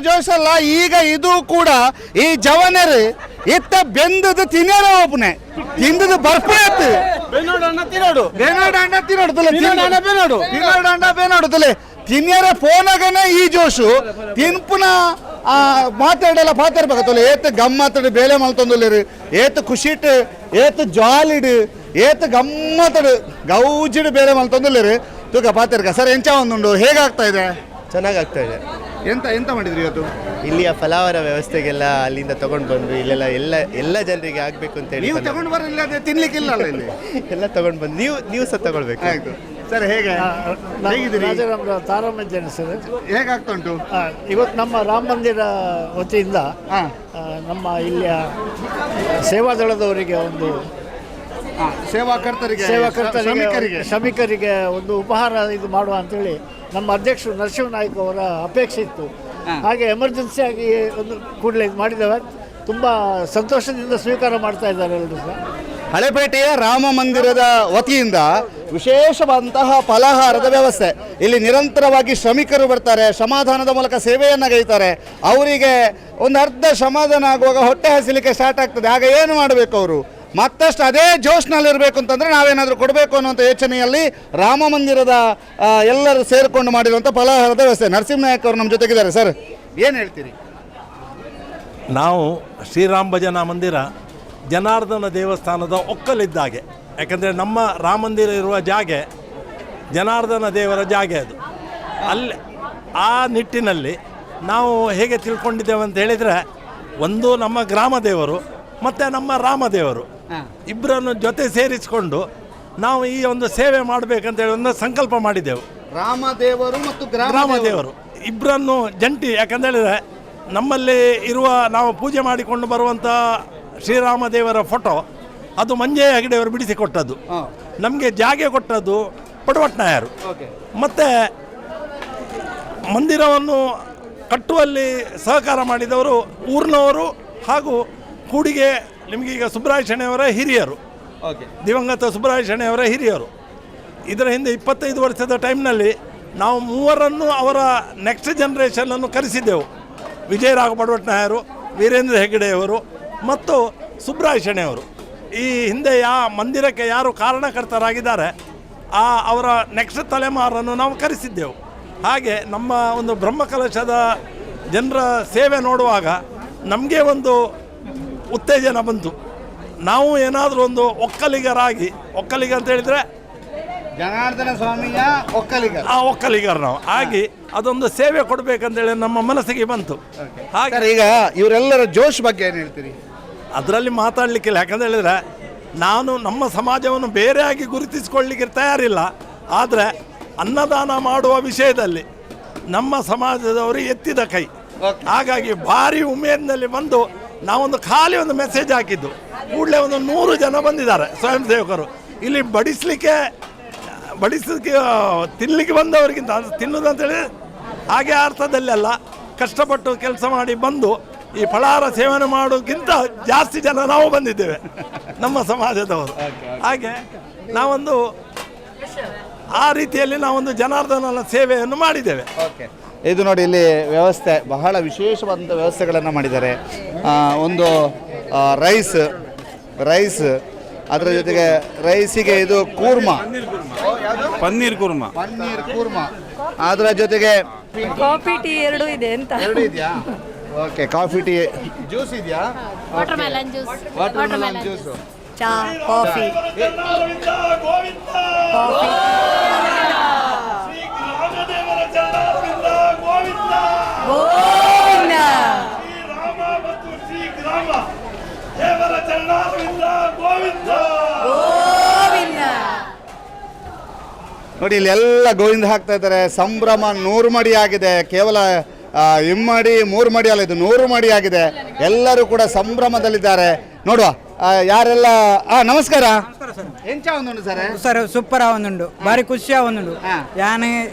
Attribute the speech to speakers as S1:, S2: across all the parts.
S1: ಜೋಶಲ್ಲ. ಈಗ ಇದು ಕೂಡ ಈ ಜವನರು ಇತ್ತ ಬೆಂದದು ತಿನ್ನೇರ ಒಪ್ಪನೆ ತಿಂದದು ಬರ್ಪೆ ಆತು.
S2: ತಿನ್ನೋಡು.
S1: ಬೇನಾಡ ಅಂಡ ತಿನ್ನೋಡು ತುಲೆ.
S2: ತಿನ್ನೋಡು ಅಂಡ ಬೇನೋಡು.
S1: ತಿನ್ನೋಡು ಅಂಡ ಬೇನೋಡು ತುಲೆ. ತಿನ್ಯರ ಫೋನಾಗನೆ ಈ ಜೋಶು ತಿನ್ಪುನ ಮಾತಾಡಲ್ಲ ಪಾತಾಡ್ಬೇಕತ್ತಲ್ಲ. ಏತ್ ಗಮ್ಮತ್ತಡು ಬೇಲೆ ಮಲ್ತೊಂದುಲ್ಲೇರು, ಏತ್ ಖುಷಿಟ್, ಏತ್ ಜಾಲಿಡ್, ಏತ್ ಗಮ್ಮತ್ತಡು ಗೌಜಿಡ್ ಬೇಲೆ ಮಲ್ತೊಂದುಲ್ಲೇರು. ತೂಕ ಪಾತೆರ್ಕ ಸರ್, ಎಂಚ ಒಂದುಂಡು, ಹೇಗಾಗ್ತಾ ಇದೆ?
S3: ಚೆನ್ನಾಗಿ ಆಗ್ತಾ ಇದೆ.
S1: ಎಂತ ಎಂತ ಮಾಡಿದ್ರಿ ಇವತ್ತು?
S3: ಇಲ್ಲಿಯ ಫಲಾವರ ವ್ಯವಸ್ಥೆಗೆಲ್ಲ ಅಲ್ಲಿಂದ ತಗೊಂಡು ಬಂದು ಇಲ್ಲೆಲ್ಲ ಎಲ್ಲ ಎಲ್ಲ ಜನರಿಗೆ ಆಗಬೇಕು ಅಂತ ಹೇಳಿ
S1: ನೀವು ತಗೊಂಡು ಬರಲಿಲ್ಲ, ಅದೇ ತಿನ್ಲಿಕ್ಕಿಲ್ಲ ಅಲ್ಲ ಇಲ್ಲಿ.
S3: ಎಲ್ಲ ತಗೊಂಡು ಬಂದು ನೀವು ನೀವು ಸಹ ತಗೊಳ್ಬೇಕು.
S1: ಆಯ್ತು ಸರ್, ಹೇಗೆ ಹೇಗಿದ್ದೀರಿ?
S4: ರಾಜಾರಾಮರಾವ್ ತಾರಮ್ಮ ಇದ್ದೇನೆ ಸರ್.
S1: ಹೇಗಾಗ್ತಾ ಉಂಟು?
S4: ಇವತ್ತು ನಮ್ಮ ರಾಮ ಮಂದಿರ ವತಿಯಿಂದ ನಮ್ಮ ಇಲ್ಲಿಯ ಸೇವಾದಳದವರಿಗೆ ಒಂದು
S1: ಸೇವಾಕರ್ತರಿಗೆ,
S4: ಸೇವಾಕರ್ತರಿಗೆ,
S1: ಶ್ರಮಿಕರಿಗೆ,
S4: ಶ್ರಮಿಕರಿಗೆ ಒಂದು ಉಪಹಾರ ಇದು ಮಾಡುವ ಅಂತೇಳಿ ನಮ್ಮ ಅಧ್ಯಕ್ಷರು ನರಸಿಂಹ ನಾಯ್ಕ ಅವರ ಅಪೇಕ್ಷೆ ಇತ್ತು. ಹಾಗೆ ಎಮರ್ಜೆನ್ಸಿಯಾಗಿ ಒಂದು ಕೂಡಲೇ ಇದು ಮಾಡಿದ್ದೇವೆ. ತುಂಬ ಸಂತೋಷದಿಂದ ಸ್ವೀಕಾರ ಮಾಡ್ತಾ ಇದ್ದಾರೆ ಎಲ್ಲರೂ ಸಹ.
S1: ಹಳೆಪೇಟೆಯ ರಾಮ ಮಂದಿರದ ವತಿಯಿಂದ ವಿಶೇಷವಾದಂತಹ ಫಲಾಹಾರದ ವ್ಯವಸ್ಥೆ. ಇಲ್ಲಿ ನಿರಂತರವಾಗಿ ಶ್ರಮಿಕರು ಬರ್ತಾರೆ, ಶ್ರಮದಾನದ ಮೂಲಕ ಸೇವೆಯನ್ನು ಗೈತಾರೆ. ಅವರಿಗೆ ಒಂದು ಅರ್ಧ ಸಮಾಧಾನ ಆಗುವಾಗ ಹೊಟ್ಟೆ ಹಸಿಲಿಕ್ಕೆ ಸ್ಟಾರ್ಟ್ ಆಗ್ತದೆ. ಆಗ ಏನು ಮಾಡಬೇಕು ಅವರು? ಮತ್ತಷ್ಟು ಅದೇ ಜೋಶ್ನಲ್ಲಿರಬೇಕು ಅಂತಂದರೆ ನಾವೇನಾದರೂ ಕೊಡಬೇಕು ಅನ್ನುವಂಥ ಯೋಚನೆಯಲ್ಲಿ ರಾಮ ಮಂದಿರದ ಎಲ್ಲರೂ ಸೇರಿಕೊಂಡು ಮಾಡಿರುವಂಥ ಫಲಾಹಾರದ ವ್ಯವಸ್ಥೆ. ನರಸಿಂಹನಾಯಕ್ ಅವರು ನಮ್ಮ ಜೊತೆಗಿದ್ದಾರೆ. ಸರ್, ಏನು ಹೇಳ್ತೀರಿ?
S5: ನಾವು ಶ್ರೀರಾಮ ಭಜನಾ ಮಂದಿರ ಜನಾರ್ದನ ದೇವಸ್ಥಾನದ ಒಕ್ಕಲಿದ್ದಾಗೆ. ಯಾಕಂದರೆ ನಮ್ಮ ರಾಮ ಮಂದಿರ ಇರುವ ಜಾಗೆ ಜನಾರ್ದನ ದೇವರ ಜಾಗೆ ಅದು. ಅಲ್ಲಿ ಆ ನಿಟ್ಟಿನಲ್ಲಿ ನಾವು ಹೇಗೆ ತಿಳ್ಕೊಂಡಿದ್ದೇವೆ ಅಂತ ಹೇಳಿದರೆ, ಒಂದು ನಮ್ಮ ಗ್ರಾಮ ದೇವರು ಮತ್ತು ನಮ್ಮ ರಾಮದೇವರು ಇಬ್ಬರನ್ನು ಜೊತೆ ಸೇರಿಸಿಕೊಂಡು ನಾವು ಈ ಒಂದು ಸೇವೆ ಮಾಡಬೇಕಂತೇಳಿ ಒಂದು ಸಂಕಲ್ಪ ಮಾಡಿದ್ದೆವು.
S1: ರಾಮದೇವರು ಮತ್ತು
S5: ಗ್ರಾಮ ದೇವರು ಇಬ್ಬರನ್ನು ಜಂಟಿ. ಯಾಕಂತೇಳಿದರೆ ನಮ್ಮಲ್ಲಿ ಇರುವ, ನಾವು ಪೂಜೆ ಮಾಡಿಕೊಂಡು ಬರುವಂಥ ಶ್ರೀರಾಮ ದೇವರ ಫೋಟೋ ಅದು ಮಂಜೆ ಹೆಗಡೆಯವರು ಬಿಡಿಸಿಕೊಟ್ಟದ್ದು. ನಮಗೆ ಜಾಗೆ ಕೊಟ್ಟದ್ದು ಪಡವಟ್ನಾಯರು. ಮತ್ತು ಮಂದಿರವನ್ನು ಕಟ್ಟುವಲ್ಲಿ ಸಹಕಾರ ಮಾಡಿದವರು ಊರಿನವರು ಹಾಗೂ ಕೂಡಿಗೆ ನಿಮಗೀಗ ಸುಬ್ರಾಯ ಶೆಣೆಯವರ ಹಿರಿಯರು, ದಿವಂಗತ ಸುಬ್ರಾಯ ಶೆಣೆಯವರ ಹಿರಿಯರು. ಇದರ ಹಿಂದೆ 25 ವರ್ಷದ ಟೈಮ್ನಲ್ಲಿ ನಾವು ಮೂವರನ್ನು ಅವರ ನೆಕ್ಸ್ಟ್ ಜನ್ರೇಷನನ್ನು ಕರೆಸಿದ್ದೆವು. ವಿಜಯರಾಘ ಪಡವಟ್ನಾಯರು, ವೀರೇಂದ್ರ ಹೆಗ್ಗಡೆಯವರು ಮತ್ತು ಸುಬ್ರಾಯ ಶೆಣೆಯವರು. ಈ ಹಿಂದೆ ಮಂದಿರಕ್ಕೆ ಯಾರು ಕಾರಣಕರ್ತರಾಗಿದ್ದಾರೆ, ಆ ಅವರ ನೆಕ್ಸ್ಟ್ ತಲೆಮಾರನ್ನು ನಾವು ಕರೆಸಿದ್ದೆವು. ಹಾಗೆ ನಮ್ಮ ಒಂದು ಬ್ರಹ್ಮಕಲಶದ ಜನರ ಸೇವೆ ನೋಡುವಾಗ ನಮಗೆ ಒಂದು ಉತ್ತೇಜನ ಬಂತು. ನಾವು ಏನಾದರೂ ಒಂದು ಒಕ್ಕಲಿಗರಾಗಿ, ಒಕ್ಕಲಿಗ ಅಂತ ಹೇಳಿದರೆ
S1: ಜನಾರ್ದನ ಸ್ವಾಮಿಯ ಒಕ್ಕಲಿಗ.
S5: ಆ ಒಕ್ಕಲಿಗರು ನಾವು ಆಗಿ ಅದೊಂದು ಸೇವೆ ಕೊಡಬೇಕಂತೇಳಿ ನಮ್ಮ ಮನಸ್ಸಿಗೆ ಬಂತು. ಹಾಗೆ
S1: ಸರ್, ಈಗ ಇವರೆಲ್ಲರ ಜೋಶ್ ಬಗ್ಗೆ ಏನು ಹೇಳ್ತೀರಿ?
S5: ಅದರಲ್ಲಿ ಮಾತಾಡಲಿಕ್ಕಿಲ್ಲ. ಯಾಕಂತ ಹೇಳಿದರೆ ನಾನು ನಮ್ಮ ಸಮಾಜವನ್ನು ಬೇರೆಯಾಗಿ ಗುರುತಿಸಿಕೊಳ್ಳಲಿಕ್ಕೆ ತಯಾರಿಲ್ಲ. ಆದರೆ ಅನ್ನದಾನ ಮಾಡುವ ವಿಷಯದಲ್ಲಿ ನಮ್ಮ ಸಮಾಜದವರು ಎತ್ತಿದ ಕೈ. ಹಾಗಾಗಿ ಭಾರಿ ಉಮೇದಿನಲ್ಲಿ ಬಂದು ನಾವೊಂದು ಖಾಲಿ ಒಂದು ಮೆಸೇಜ್ ಹಾಕಿದ್ದು, ಕೂಡಲೇ ಒಂದು 100 ಜನ ಬಂದಿದ್ದಾರೆ ಸ್ವಯಂ ಸೇವಕರು. ಇಲ್ಲಿ ಬಡಿಸಲಿಕ್ಕೆ ಬಡಿಸಲಿಕ್ಕೆ ತಿನ್ನಲಿಕ್ಕೆ ಬಂದವರಿಗಿಂತ, ಅದು ತಿನ್ನುವುದು ಅಂತೇಳಿ ಹಾಗೆ ಅರ್ಥದಲ್ಲಿ ಅಲ್ಲ, ಕಷ್ಟಪಟ್ಟು ಕೆಲಸ ಮಾಡಿ ಬಂದು ಈ ಫಲಾಹಾರ ಸೇವನೆ ಮಾಡೋಕ್ಕಿಂತ ಜಾಸ್ತಿ ಜನ ನಾವು ಬಂದಿದ್ದೇವೆ ನಮ್ಮ ಸಮಾಜದವರು. ಹಾಗೆ ನಾವೊಂದು ಆ ರೀತಿಯಲ್ಲಿ ನಾವೊಂದು ಜನಾರ್ದನನ ಸೇವೆಯನ್ನು ಮಾಡಿದ್ದೇವೆ.
S1: ಓಕೆ, ಇದು ನೋಡಿ, ಇಲ್ಲಿ ವ್ಯವಸ್ಥೆ ಬಹಳ ವಿಶೇಷವಾದಂಥ ವ್ಯವಸ್ಥೆಗಳನ್ನು ಮಾಡಿದ್ದಾರೆ. ಒಂದು ರೈಸ್ ರೈಸ್ ಅದರ ಜೊತೆಗೆ ರೈಸಿಗೆ ಇದು ಕೂರ್ಮ.
S2: ಪನ್ನೀರ್ ಕುರ್ಮಾ.
S1: ಪನ್ನೀರ್ ಕೂರ್ಮ, ಅದರ ಜೊತೆಗೆ
S6: ಕಾಫಿ, ಟೀ ಎರಡೂ ಇದೆ ಅಂತ.
S1: ಎರಡು ಇದೆಯಾ? ಓಕೆ, ಕಾಫಿ, ಟೀ, ಜ್ಯೂಸ್ ಇದೆಯಾ?
S7: Water melon juice.
S1: Water melon juice.
S6: ಚಾ, ಕಾಫಿ. ಕಾಫಿ.
S5: ರಾಮದೇವರ ಚರಣಾರವಿಂದ ಗೋವಿಂದ!
S6: ಗೋವಿಂದ!
S5: ಶ್ರೀರಾಮ ಮತ್ತು ಶ್ರೀಗ್ರಾಮ ದೇವರ ಚರಣಾರವಿಂದ ಗೋವಿಂದ!
S6: ಗೋವಿಂದ!
S1: ನೋಡಿ, ಇಲ್ಲಿ ಎಲ್ಲ ಗೋವಿಂದ ಹಾಕ್ತಾ ಇದ್ದಾರೆ. ಸಂಭ್ರಮ 100 ಮಡಿ ಆಗಿದೆ. ಕೇವಲ ಇಮ್ಮಡಿ ಮೂರು ಮಡಿ ಅಲ್ಲ, ಇದು 100 ಮಡಿ ಆಗಿದೆ. ಎಲ್ಲರೂ ಕೂಡ ಸಂಭ್ರಮದಲ್ಲಿದ್ದಾರೆ. ನೋಡುವ ಯಾರೆಲ್ಲ. ನಮಸ್ಕಾರ, ಎಂಚ ಒಂದುಂಡು ಸರ್?
S8: ಸರ್, ಸೂಪರ್ ಆವೊಂದುಂಡು, ಭಾರಿ ಖುಷಿ ಆವೊಂದುಂಡು. ಯಾನ್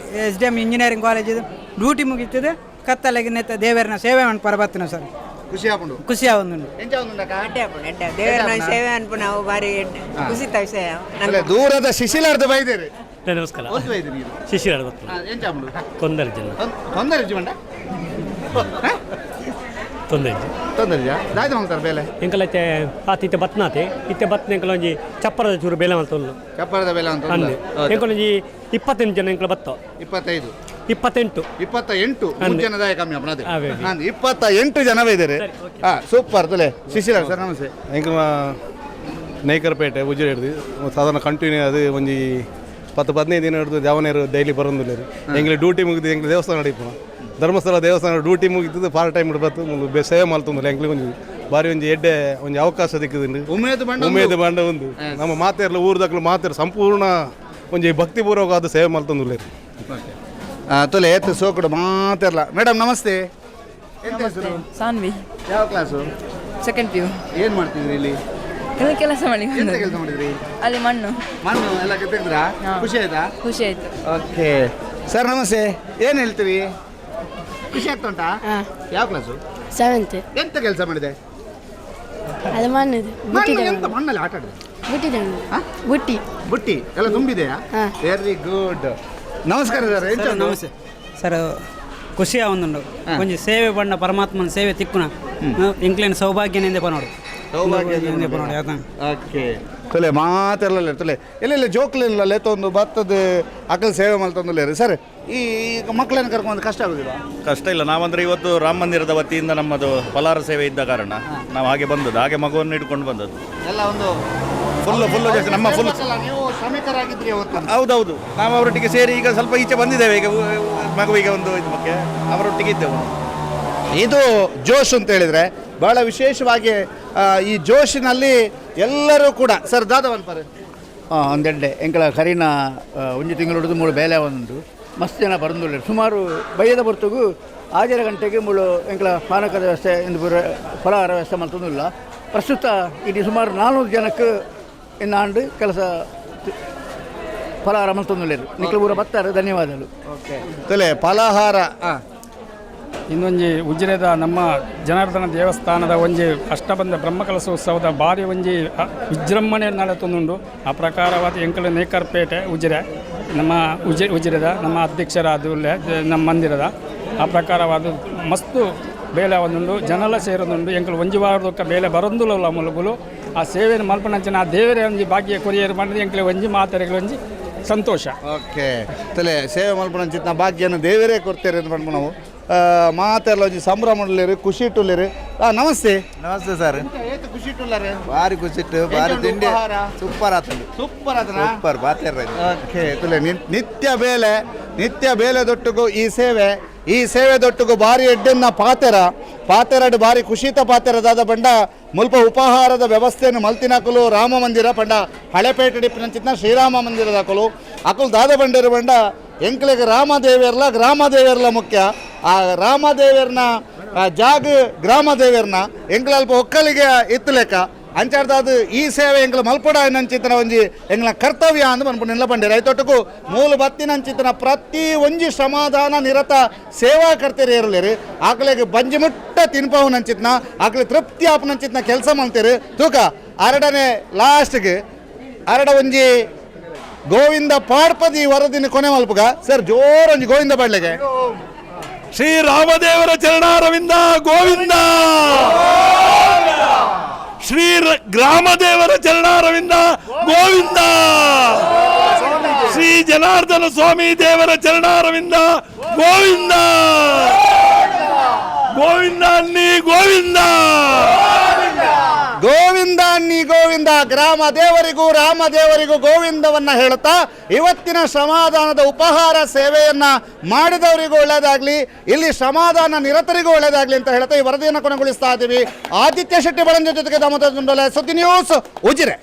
S8: ಎಸ್.ಡಿ.ಎಂ ಇಂಜಿನಿಯರಿಂಗ್ ಕಾಲೇಜ್ ಡ್ಯೂಟಿ ಮುಗಿತದೆ, ಕತ್ತಲೆಗೆ ನೆತ್ತ ದೇವರನ ಸೇವೆ ಮನ್ಪರ ಬತ್ತಿನ ಸರ್.
S1: ಖುಷಿ ಆಪುಂಡು?
S8: ಖುಷಿ ಆವೊಂದುಂಡು.
S1: ಎಂಚ ಒಂದುಂಡಕ್ಕ?
S9: ದೇವರ ಸೇವೆ ಅನ್ಪು ನಾವು ಭಾರಿ ಖುಷಿತ ವಿಷಯ.
S1: ಅಲ್ಲ, ದೂರದ ಶಿಶಿಲಾರ್ದ ಬೈದೇರಿ.
S10: ನಮಸ್ಕಾರ.
S1: ಓದ್ ಬೈದಿರಿ ನೀವು?
S10: ಶಿಶಿರ ಗೊತ್ತು.
S1: ಎಂಚ ಆಪುಂಡು?
S10: ತೊಂದರೆ ಜನ.
S1: ತೊಂದರೆ ಜೀವನ.
S7: ತೊಂದರೆ ಇಜ್ಜಿ.
S1: ತೊಂದರೆ ಇದೆಯಾ? ದಾಯ್ತು ಮಾಡ್ತಾರೆ ಬೇಲೆ?
S7: ಎಂಕಲ ಇತ್ತೆ ಆತ ಇತ್ತೆ ಬತ್ನಾತೆ, ಇತ್ತೆ ಬತ್ನ ಎಂಕಲ ಒಂಜಿ ಚಪ್ಪರದ ಚೂರು ಬೇಲೆ ಮಲ್ತೊಂದು.
S1: ಚಪ್ಪರದ ಬೇಲೆ ಅಂತ?
S7: ಅಂದೆ, ಎಂಕಲ ಒಂಜಿ 28 ಜನ ಎಂಕಲ ಬತ್ತ.
S1: 25?
S7: 28.
S1: 28, 3 ಜನದಾಯ ಕಮ್ಮಿ ಅಪ್ಪನದೇ.
S7: ಅವೇ.
S1: 28 ಜನವೇ ಇದ್ದಾರೆ. ಹಾಂ, ಸೂಪರ್. ತುಲೆ ಶಿಶಿರ ಸರ್, ನಮಸ್ತೆ.
S2: ಎಂಕಲ್ನ ನೇಕರ್ಪೇಟೆ ಉಜಿರೆ ಹಿಡ್ದು ಸಾಧಾರಣ ಕಂಟಿನ್ಯೂ ಅದು ಒಂಜಿ 10-15 ದಿನ ಹಿಡಿದು ದೇವನೇರು ಡೈಲಿ ಬರೋದಿಲ್ಲ. ಎಂಗ್ಲಿ ಡ್ಯೂಟಿ ಮುಗಿದು ಎಂಗ್ಲಿ ದೇವಸ್ಥಾನ ನಡಿಪುನ, ಧರ್ಮಸ್ಥಳ ದೇವಸ್ಥಾನ ಡ್ಯೂಟಿ ಮುಗಿದ್ದು ಪಾರ್ಟ್ ಟೈಮ್ ಬತ್ತು ಮುಂದೆ ಸೇವೆ ಮಲ್ತೊಂದಿಲ್ಲ. ಎಂಗ್ಲಿ ಒಂಜಿ ಬಾರಿ ಒಂಜಿ ಎಡ್ಡೆ ಒಂಜಿ ಅವಕಾಶ ದಿಕ್ಕುದುಂಡು.
S1: ಉಮೇದು ಬಂಡ.
S2: ಉಮೇದು ಬಂಡ ಉಂದು. ನಮ್ಮ ಮಾತೆರ್ಲ ಊರ್ದಕ್ಲು ಮಾತೆರ್ ಸಂಪೂರ್ಣ ಒಂಜಿ ಭಕ್ತಿಪೂರ್ವಕವಾದ ಸೇವೆ ಮಲ್ತೊಂದುಲ್ಲೆರ್.
S1: ತುಲೆ ಏತ್ ಸೋಕುಡು ಮಾತೆರ್ಲ. ಮೇಡಮ್ ನಮಸ್ತೆ, ಎಂತ ಹೆಸರು?
S9: ಸಾನ್ವಿ.
S1: ಯಾವ class?
S9: Second PU.
S1: ಏನ್ ಮಾಡ್ತಿದ್ರಿ ಇಲ್ಲಿ?
S9: ಕೆಲಸ ಮಾಡಿ.
S1: ಎಂತ ಕೆಲಸ ಮಾಡಿದ್ರಿ?
S9: ಅಲ್ಲಿ ಮಣ್ಣು.
S1: ಮಣ್ಣು ಎಲ್ಲ ತೆಗೆದ್ರಾ?
S9: ಹಾ.
S1: ಖುಷಿ ಆಯ್ತಾ?
S9: ಖುಷಿ ಆಯ್ತು.
S1: Okay sir, namaste. ಏನು ಹೇಳ್ತೀರಿ? ಖುಷಿ ಆಗ್ತಾ ಉಂಟಾ? ಯಾವ ಕ್ಲಾಸು?
S10: ಸೆವೆಂತ್.
S1: ಎಂತ ಕೆಲಸ ಮಾಡಿದೆ?
S10: ಅದು ಮಣ್ಣಿದೆ.
S1: ಮಣ್ಣು? ಎಂತ ಮಣ್ಣಲ್ಲಿ ಆಟ ಆಡಿದೆ?
S10: ಬುಟ್ಟಿ.
S1: ಹಾ?
S10: ಬುಟ್ಟಿ.
S1: ಬುಟ್ಟಿ ಎಲ್ಲ ತುಂಬಿದೆಯಾ?
S10: ಹಾ.
S1: Very good. ನಮಸ್ಕಾರ ಸರ್, ಎಂತ ಉಂಟು?
S8: ನಮಸ್ತೆ ಸರ್, ಖುಷಿ ಆವೊಂದುಂಡು. ಒಂಜಿ ಸೇವೆ ಬಣ್ಣ ಪರಮಾತ್ಮನ ಸೇವೆ ತಿಕ್ಕುನ ಎಂಕ್ಲೆನ ಸೌಭಾಗ್ಯನಿಂದ ಪನೋಡು.
S1: ಸೌಭಾಗ್ಯನಿಂದ.
S8: ಪನೋಡು ಯಾಕಂದ್ರೆ.
S1: ಓಕೆ, ತುಲೆ ಮಾತೆಲ್ಲ ತುಲೆ ಎಲ್ಲೆಲ್ಲ ಜೋಕ್ಲಿಲ್ಲ ಲೇತೊಂದು ಬತ್ತದ ಅಕಲ್ ಸೇವೆ ಮಲ್ತೊಂದು. ಸರ್, ಈ ಈಗ ಮಕ್ಕಳನ್ನು ಕರ್ಕೊಂಡು ಕಷ್ಟ ಆಗುದಿಲ್ಲ?
S11: ಕಷ್ಟ ಇಲ್ಲ. ನಾವಂದ್ರೆ ಇವತ್ತು ರಾಮ ಮಂದಿರದ ವತಿಯಿಂದ ನಮ್ಮದು ಫಲಾರ ಸೇವೆ ಇದ್ದ ಕಾರಣ ನಾವು ಹಾಗೆ ಬಂದದ್ದು, ಹಾಗೆ ಮಗುವನ್ನು ಇಟ್ಕೊಂಡು ಬಂದದ್ದು.
S1: ಎಲ್ಲ ಒಂದು
S11: ಫುಲ್ ಫುಲ್ ನಮ್ಮ ಫುಲ್.
S1: ಹೇಳ್ಬೇಕಲ್ಲ, ನೀವು ಶ್ರಮಿಕರಾಗಿದ್ರಿ ಅವತ್ತು.
S11: ಹೌದೌದು, ನಾವು ಅವರೊಟ್ಟಿಗೆ ಸೇರಿ ಈಗ ಸ್ವಲ್ಪ ಈಚೆ ಬಂದಿದ್ದೇವೆ. ಈಗ ಮಗುವಿಗೆ ಒಂದು ಇದು ಬಗ್ಗೆ ಅವರೊಟ್ಟಿಗೆ ಇದ್ದೆವು.
S1: ಇದು ಜೋಶ್ ಅಂತ ಹೇಳಿದ್ರೆ ಬಹಳ ವಿಶೇಷವಾಗಿ ಈ ಜೋಶಿನಲ್ಲಿ ಎಲ್ಲರೂ ಕೂಡ. ಸರ್, ದಾದ ಪರ್.
S4: ಒಂದೆಡ್ಡೆ ಎಂಕಲ ಕರಿನ ಒಂಜಿ ತಿಂಗಳು ಹಿಡಿದು ಮೂಳು ಬೇಲೆ ಒಂದು ಮಸ್ತ್ ಜನ ಬರಂದುಲ್ಲೆರ್. ಸುಮಾರು ಬಯ್ಯದ ಬರ್ತಗು 6:30 ಗಂಟೆಗೆ ಮೂಳು ಎಂಕಲ ಪಾನಕದ ವ್ಯವಸ್ಥೆ ಇಂದು ಪೂರ ಫಲಹಾರ ವ್ಯವಸ್ಥೆ ಮಲ್ತೊಂದುಲ್ಲ. ಪ್ರಸ್ತುತ ಇಲ್ಲಿ ಸುಮಾರು 400 ಜನಕ್ಕೆ ಇನ್ನು ಆಂಡು ಕೆಲಸ ಫಲಹಾರ ಮಲ್ತೊಂದುಲ್ಲೆರ್. ನಿಕ್ಲು ಪೂರ ಬತ್ತಾರೆ, ಧನ್ಯವಾದಗಳು.
S1: ತುಲೆ ಫಲಾಹಾರ.
S12: ಇನ್ನೊಂಜಿ ಉಜಿರೆದ ನಮ್ಮ ಜನಾರ್ದನ ದೇವಸ್ಥಾನದ ಒಂಜಿ ಅಷ್ಟಬಂಧ ಬ್ರಹ್ಮಕಲಶೋತ್ಸವದ ಭಾರಿ ಒಂಜಿ ವಿಜೃಂಭಣೆ ನಡತೊಂದುಂಡು. ಆ ಪ್ರಕಾರವಾದ ಎಂಕಲ ನೇಕರ್ಪೇಟೆ ಉಜಿರೆ ನಮ್ಮ ಉಜಿರೆದ ನಮ್ಮ ಅಧ್ಯಕ್ಷರಾದ ಉಲ್ಲೆ ನಮ್ಮ ಮಂದಿರದ ಆ ಪ್ರಕಾರವಾದ ಮಸ್ತು ಬೇಲೆ ಒಂದುಂಡು, ಜನಲ ಸೇರೊಂದುಂಡು. ಎಂಕಲು ಒಂಜಿ ವಾರದೊಕ್ಕ ಬೇಲೆ ಬರೊಂದುಲ್ಲ ಮುಲುಗುಲು. ಆ ಸೇವೆಯನ್ನು ಮಲ್ಪನಂಚಿನ ಆ ದೇವರೇ ಒಂಜಿ ಭಾಗ್ಯ ಕೊರಿಯರ್ ಮಾಡಿದ ಎಂಕಲೆ ಒಂಜಿ ಮಾತೆರೆಗಳ ಒಂಜಿ ಸಂತೋಷ.
S1: ಓಕೆ, ತಲೆ ಸೇವೆ ಮಲ್ಪನಂಚಿತ್ನ ಭಾಗ್ಯನ ದೇವರೇ ಕೊಡ್ತೇವೆ ಅಂತ ಪನ್ಪು ನಾವು. ಮಾತೆಲ್ಲ ಒಂಜಿ ಸಂಭ್ರಮ ಉಲ್ಲೇರು, ಖುಷಿ ಇಟ್ಟುಲ್ಲೇರು. ನಮಸ್ತೆ.
S3: ನಮಸ್ತೆ ಸರ್.
S1: ಏತ್ ಖುಷಿ ಇಟ್ಟುಲ್ಲಾರೆ?
S3: ಭಾರಿ ಖುಷಿ ಇಟ್ಟು, ಭಾರಿ ತಿಂಡಿ.
S1: ಉಪಹಾರ?
S3: ಸೂಪರ್ ಆತಂಡು.
S1: ಸೂಪರ್ ಆತನ.
S3: ಸೂಪರ್ ಬಾತೇರ.
S1: ಓಕೆ, ತುಲೆ ನಿತ್ಯ ಬೇಲೆ, ನಿತ್ಯ ಬೇಲೆ ದೊಟ್ಟುಗು ಈ ಸೇವೆ, ಈ ಸೇವೆ ದೊಟ್ಟುಗು ಭಾರಿ ಎಡ್ಡೆನ್ನ ಪಾತೆರ ಪಾತೆರಡು ಭಾರಿ ಖುಷಿತ ಪಾತೆರದಾದ ಬಂಡ ಮುಲ್ಪ ಉಪಹಾರದ ವ್ಯವಸ್ಥೆಯನ್ನು ಮಲ್ತಿನಕುಲು ರಾಮ ಮಂದಿರ ಪಂಡ ಹಳೆಪೇಟೆ ಡಿಪ್ಪಿನಂಚಿತ್ನ ಶ್ರೀರಾಮ ಮಂದಿರದ ಅಕುಲು ಅಕುಲು ದಾದ ಬಂಡೇರು ಬಂಡ ಎಂಕ್ಲೆಗ್ ರಾಮದೇವೆರ್ಲ ಗ್ರಾಮದೇವೆರ್ಲ ಮುಖ್ಯ. ಆ ರಾಮದೇವೆರ್ನ ಆ ಜಾಗ ಗ್ರಾಮದೇವೆರ್ನ ಎಂಕ್ಲ ಅಲ್ಪ ಒಕ್ಕಲಿಗೆ ಇತ್ತು ಲೆಕ್ಕ ಅಂಚಾರ್ದಾದ ಈ ಸೇವೆ ಎಂಗ್ಲ ಮಲ್ಪಡ ನಂಚಿತನ ಒಂಜಿ ಎಂಗ್ಲ ಕರ್ತವ್ಯ ಅಂದ್ ಪನ್ಪುಂಡು ನಿಲ್ಲ ಪಂಡೇರು. ಐತೊಟ್ಟುಕು ಮೂಲ ಬತ್ತಿನಂಚಿತನ ಪ್ರತಿ ಒಂಜಿ ಶ್ರಮದಾನ ನಿರತ ಸೇವಾಕರ್ತೆರು ಏರಲೇರು. ಆಕಲೆಗ್ ಬಂಜಿ ಮುಟ್ಟ ತಿನ್ಪಾವು ನಂಚಿತ್ನ ಆಕಲೆ ತೃಪ್ತಿ ಆಪುನಂಚಿತ್ನ ಕೆಲಸ ಮಲ್ತೇರು. ತೂಕ ಅರಡನೆ ಲಾಸ್ಟ್ಗೆ ಅರಡ ಒಂಜಿ ಗೋವಿಂದ ಪಾಡ್ಪದಿ ವರದಿನ ಕೊನೆ ಮಲ್ಪುಗ. ಸರ್, ಜೋರೊಂಜಿ ಗೋವಿಂದ ಪಾಡ್ಲೆಗೆ.
S5: ಶ್ರೀರಾಮದೇವರ ಚರಣಾರವಿಂದ ಗೋವಿಂದ, ಶ್ರೀ ಗ್ರಾಮದೇವರ ಚರಣಾರವಿಂದ ಗೋವಿಂದ, ಶ್ರೀ ಜನಾರ್ದನ ಸ್ವಾಮಿ ದೇವರ ಚರಣಾರವಿಂದ ಗೋವಿಂದ, ಗೋವಿಂದ ಅನ್ನಿ ಗೋವಿಂದ.
S1: ಗೋವಿಂದ ಅನ್ನಿ ಗೋವಿಂದ. ಗ್ರಾಮ ದೇವರಿಗೂ ರಾಮ ದೇವರಿಗೂ ಗೋವಿಂದವನ್ನ ಹೇಳುತ್ತಾ ಇವತ್ತಿನ ಶ್ರಮದಾನದ ಉಪಹಾರ ಸೇವೆಯನ್ನ ಮಾಡಿದವರಿಗೂ ಒಳ್ಳೆಯದಾಗ್ಲಿ, ಇಲ್ಲಿ ಶ್ರಮದಾನ ನಿರತರಿಗೂ ಒಳ್ಳೆಯದಾಗ್ಲಿ ಅಂತ ಹೇಳ್ತಾ ಈ ವರದಿಯನ್ನು ಕೊನೆಗೊಳಿಸ್ತಾ ಇದ್ದೀವಿ. ಆದಿತ್ಯ ಶೆಟ್ಟಿ ಬಳಂಜ ಜೊತೆಗೆ ದಾಮೋದರ ದುಂಡೋಲೆ, ಸುದ್ದಿ ನ್ಯೂಸ್, ಉಜಿರೆ.